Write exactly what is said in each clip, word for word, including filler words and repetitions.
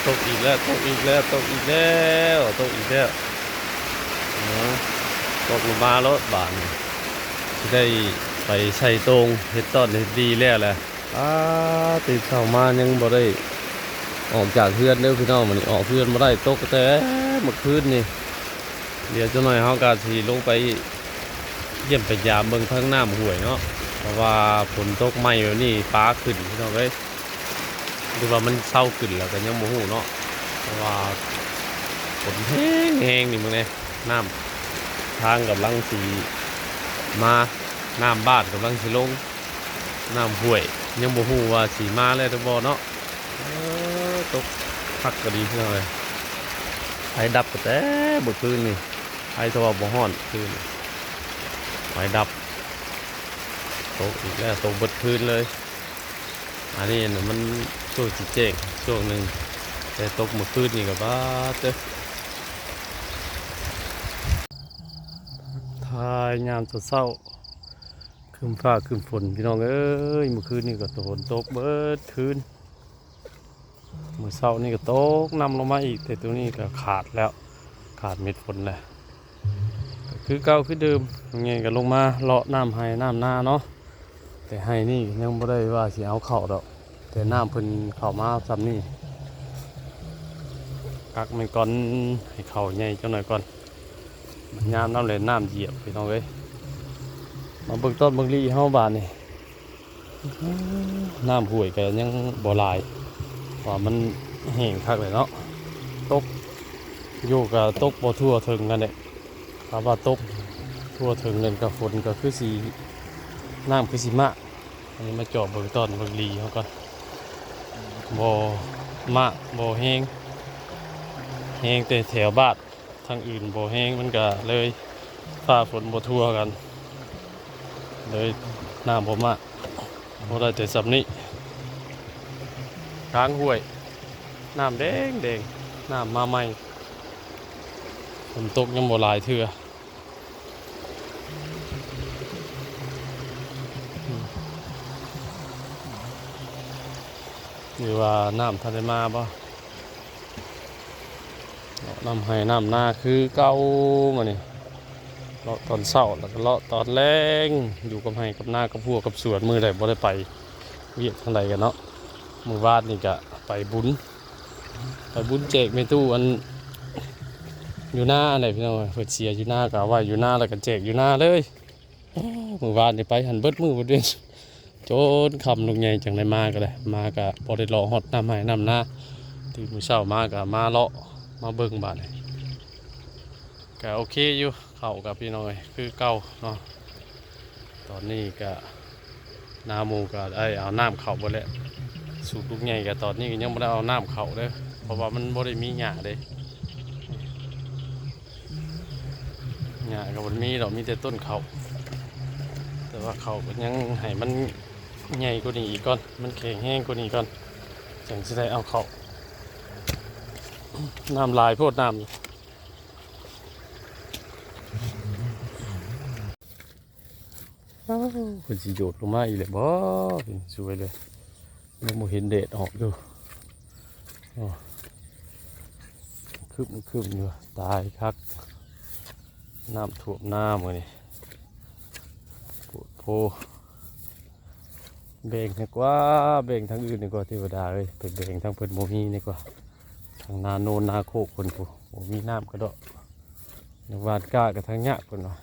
ตกอีกแล้ว ตกอีกแล้ว ตกอีกแล้ว ตกอีกแล้ว เออ ตกลงมาแล้วบาดนี้ สิได้ไปใส่โต่ง เฮ็ดต้อนเฮ็ดดีแล้วแหละ อ้า ตื่นเช้ามายังบ่ได้ออกจากเฮือนเด้อพี่น้อง มื้อนี้ออกเฮือนบ่ได้ ตกแต่เมื่อคืนนี่ เดี๋ยวจักหน่อยเฮาก็สิลงไปเยี่ยมไปยามเบิ่งทางน้ำห้วยเนาะ เพราะว่าฝนตกใหม่แบบนี้ปลาขึ้นพี่น้องเอ้ย หรือว่ามันเซาขึ้นแล้วก็ยังบ่ฮู้เนาะ เพราะว่าฝนแฮงๆ นี่มื้อนี้ น้ำทางกำลังสิมา น้ำบ้านกำลังสิลง น้ำห้วยยังบ่ฮู้ว่าสิมาแล้วหรือบ่เนาะ เออ ตกคักก็ดีพี่น้องเอ้ย ไฟดับก็แต่เมื่อคืนนี่ ไฟโทรบ่ฮ้อนคืน ไฟดับ ตกอีกแล้ว ตกเบิดคืนเลย อันนี้น่ะมันช่วงสิแจ้งช่วงหนึ่ง แต่ตกเมื่อคืนนี่ก็บาดเด้อ ถ่ายยามเช้าๆ ครึ้มฟ้าครึ้มฝนพี่น้องเอ้ย เมื่อคืนนี่ก็ฝนตกเบิดคืน มื้อเช้านี่ก็ตกนำลงมาอีก แต่ตัวนี้ก็ขาดแล้ว ขาดเม็ดฝนแล้ว ก็คือเก่าคือเดิม ยังไงก็ลงมาเลาะน้ำไฮ่น้ำนาเนาะ แต่ไฮ่นี่ยังบ่ได้ว่าสิเอาเข้าดอก แต่น้ำเพิ่นเข้ามาส่ำนี่ กักมันก่อน ให้เข้าใหญ่จักหน่อยก่อน มันยามน้ำแลงน้ำเหยียบพี่น้องเอ้ย มาเบิ่งต้นเบิ่งลีเฮาบาดนี่ น้ำห้วยก็ยังบ่หลาย ว่ามันแห้งคักเลยเนาะ ตกอยู่ก็ตกบ่ทั่วถึงกันแหละ ถ้าว่าตกทั่วถึงนั่นก็ฝนก็คือสิ น้ำคือสิมา อันนี้มาจอบเบิ่งต้นเบิ่งลีเฮาก่อน บ่มา บ่แห้ง แห้งแต่แถวบ้าน ทางอื่นบ่แห้ง มันก็เลยฟ้าฝนบ่ทั่วกัน เลยน้ำบ่มา บ่ได้แต่ส่ำนี้ กลางห้วย น้ำแดงแดง น้ำมาใหม่ ฝนตกยังบ่หลายเทื่อ หรือว่าน้ำทันได้มาบ่ เลาะน้ำไฮ่น้ำนาคือเก่ามื้อนี้ เลาะตอนเช้าแล้วก็เลาะตอนแลง อยู่กับไฮ่กับนากับฮั้วกับสวน มื้อใดบ่ได้ไปเวียกทางใดกันเนาะ มื้อวานนี่ก็ไปบุญ ไปบุญแจกแม่ตู้อัน อยู่นาอันใดพี่น้องเอ้ย เพิ่นเสียอยู่นาก็เอาไว้อยู่นาแล้วก็แจกอยู่นาเลย มื้อวานนี่ไปหั้นเบิดมื้อเบิดเว็น จนค่ำลูกใหญ่จั่งได้มาก็ได้ มาก็พอได้เลาะฮอดน้ำไฮ่น้ำนา ตื่นมื้อเช้ามาก็มาเลาะมาเบิ่งบาดนี้ ก็โอเคอยู่ เข้ากับพี่น้องเอ้ย คือเก่าเนาะ ตอนนี้ก็นาหมู่ก็ได้เอาน้ำเข้าเบิดแล้ว สูบลูกใหญ่ก็ตอนนี้ก็ยังบ่ได้เอาน้ำเข้าเด้อ เพราะว่ามันบ่ได้มีหญ้าเด้ หญ้าก็บ่มีดอก มีแต่ต้นข้าว แต่ว่าข้าวก็ยังให้มันใหญ่กว่านี้อีกก่อน มันแข็งแรงกว่านี้ก่อน จั่งสิได้เอาเข้า น้ำหลายโพดน้ำ อ้าว เพิ่นสิโยดลงมาอีกแล้วบ่ เพิ่นสวยเลย ยังบ่เห็นแดดออกอยู่ อ๋อ ครึ้มๆ อยู่ ตายคัก น้ำท่วมนามื้อนี้ โพดโพ แบ่งดีกว่า แบ่งทางอื่นดีกว่า เทวดาเอ้ย ไปแบ่งทางเพิ่นบ่มีดีกว่า ทางนาโนนนาโคกเพิ่นพุ้น บ่มีน้ำกะดอก หว่านกล้าก็ทางยากเพิ่นว่า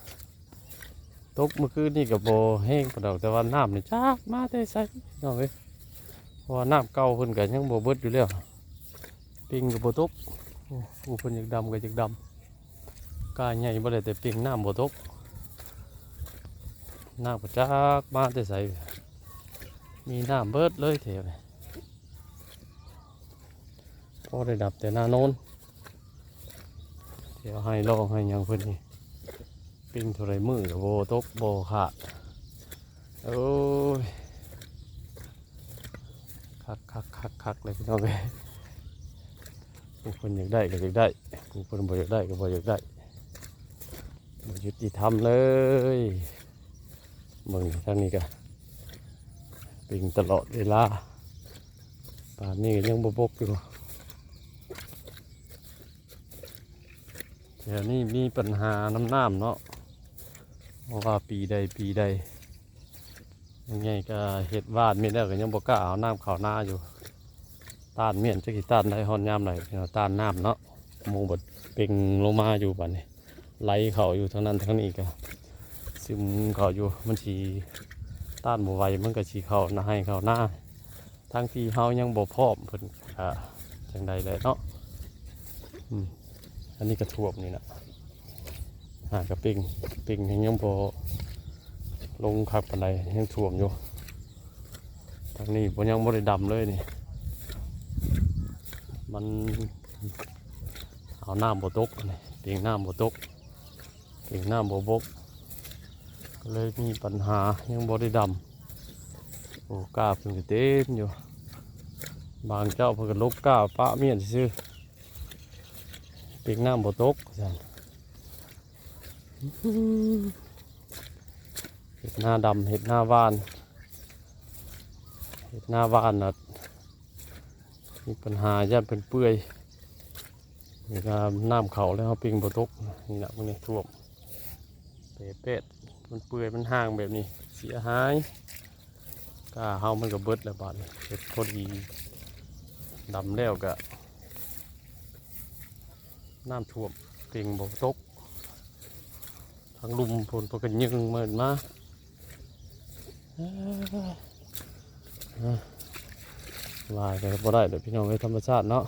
ตกเมื่อคืนนี่ก็บ่แฮงปานใดดอก แต่ว่าน้ำนี่จักมาแต่ไสน้องเอ้ย เพราะว่าน้ำเก่าเพิ่นก็ยังบ่เบิดอยู่แล้ว ปิงก็บ่ตก โอ้ ผู้เพิ่นอยากดำก็อยากดำ กล้าใหญ่บ่ได้แต่ปิง น้ำบ่ตก น้ำก็จักมาแต่ไส มีน้ำเบิดเลยแถวนี้ พอได้ดับแต่นาโนน แถวไฮ่ลองไฮ่หยังเพิ่นนี่ ปิงเท่าใดมื้อก็บ่ตกบ่ขาด โอ้ย คักๆๆๆ เลยพี่น้องเอ้ย ผู้เพิ่นอยากได้ก็อยากได้ ผู้เพิ่นบ่อยากได้ก็บ่อยากได้ บ่ยุติธรรมเลย เบิ่งทางนี้ก็ปิงตลอดเวลา ป่านนี้ก็ยังบ่บกอยู่ เดี๋ยวนี้มีปัญหาน้ำน้ำเนาะ เพราะว่าปีใดปีใด ยังไงก็เฮ็ดบ้านมีแล้วก็ยังบ่กล้าเอาน้ำเข้านาอยู่ ต้านเมียนจักสิต้านได้ฮอดยามใด ต้านน้ำเนาะ หมู่บัดเป่งลงมาอยู่บัดนี้ ไหลเข้าอยู่ทางนั้นทางนี้ก็ ซึมเข้าอยู่ มันสิต้านบ่ไหว มันก็สิเข้านา ให้เข้านา ทั้งที่เฮายังบ่พร้อม เพิ่นก็จั่งใดแหละเนาะ อืม อันนี้ก็ท่วมนี่นะ หากะเป่ง เป่งยังบ่ลงคักปานใด ยังท่วมอยู่ ทางนี้บ่ ยังบ่ได้ดำเลยนี่ มันเอาน้ำบ่ตกนี่ เป่งน้ำบ่ตก เป่งน้ำบ่บก ก็เลยมีปัญหา ยังบ่ได้ดำ โอ้ กล้าเพิ่นก็เต็มอยู่ บางเจ้าเพิ่นก็ลกกล้าปะเมียนซื่อ เป่งน้ำบ่ตกซั่น เฮ็ดนาดำ เฮ็ดนาหว่าน เฮ็ดนาหว่านน่ะ มีปัญหาย้านเพิ่นเปื่อย เวลาน้ำเข้าแล้วเฮาเป่งบ่ตก นี่นะ มันนี่ท่วม เปะเปะ มันเปื่อย มันห่างแบบนี้ เสียหาย กล้าเฮามันก็เบิดแล้วบาดนี้ เฮ็ดพอดี ดำแล้วก็ น้ำท่วม เป่งบ่ตก ทางลุ่มพู้นเพิ่นก็ยึงมันมา เอ้อ เอ้อ ว่าก็บ่ได้ดอกพี่น้องเอ้ย ธรรมชาติเนาะ